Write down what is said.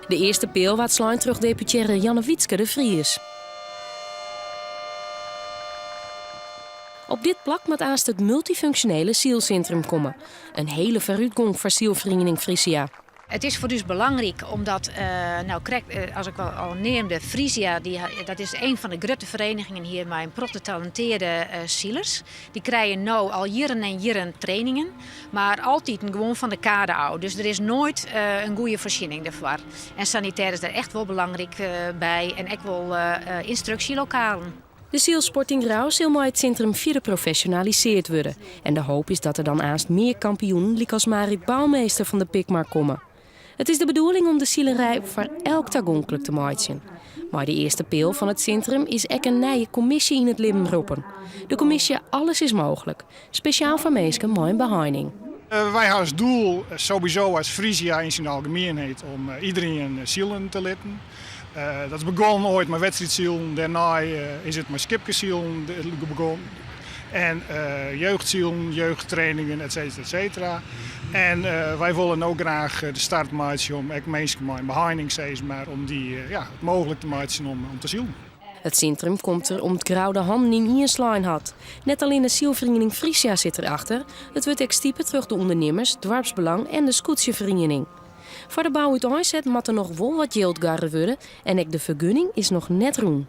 De earste peal waard slein troch deputearre Jannewietske de Vries. Op dit plak moat aanst it multyfunksjonele sylsintrum komme. In hiele foarútgong foar sylferiening Frisia. It is foar ús belangryk omdat, no krekt as ik al neamde, Frisia, dat is een fan de grutte verenigingen hjir mei in protte talentearde silers. Dy krije no al jierren en jierren trainingen, mar altiten gewoan fan de kade ôf. Dus der is noait in goede foarsjenning dêrfoar. En sanitêr is dêr echt wol belangryk by en ek wol ynstruksjelokalen. De sylsport yn Grou sil mei it sintrum fierder profesjonaliseard wurde. En de hoop is dat der dan aanst mear kampioenen lykas Marit Bouwmeester fan de Pikmar komme. It is de bedoeling om de silerij foar elk tagonklik te meitsjen. Mei de earste peal fan it sintrum is ek in nije kommisje yn it libben roppen. De kommisje Alles is Mogelijk, spesjaal foar minsken mei in beheining. Wy ha as doel sowieso as Frisia yn syn algemienheid om iderien silen te litten. Dat is begûn oait mei wedstriidsilen, dêrnei is it mei skipkesilen begûn en jeugdsilen, jeugdtrainingen et cetera, et cetera. En wy wolle no graach de start meitsje om ek minsken mei in beheining sis mar, om dy ja, it mooglik te meitsjen om te silen. It sintrum komt der om't Grou de hannen yn ien slein hat. Net allinne sylferiening Frisia sit derachter, it wurdt ek stipe troch de ûndernimmers, doarpsbelang en de skûtsjeferiening. Foar de bou úteinset moat der noch wol wat jild garre wurde en ek de fergunning is noch net rûn.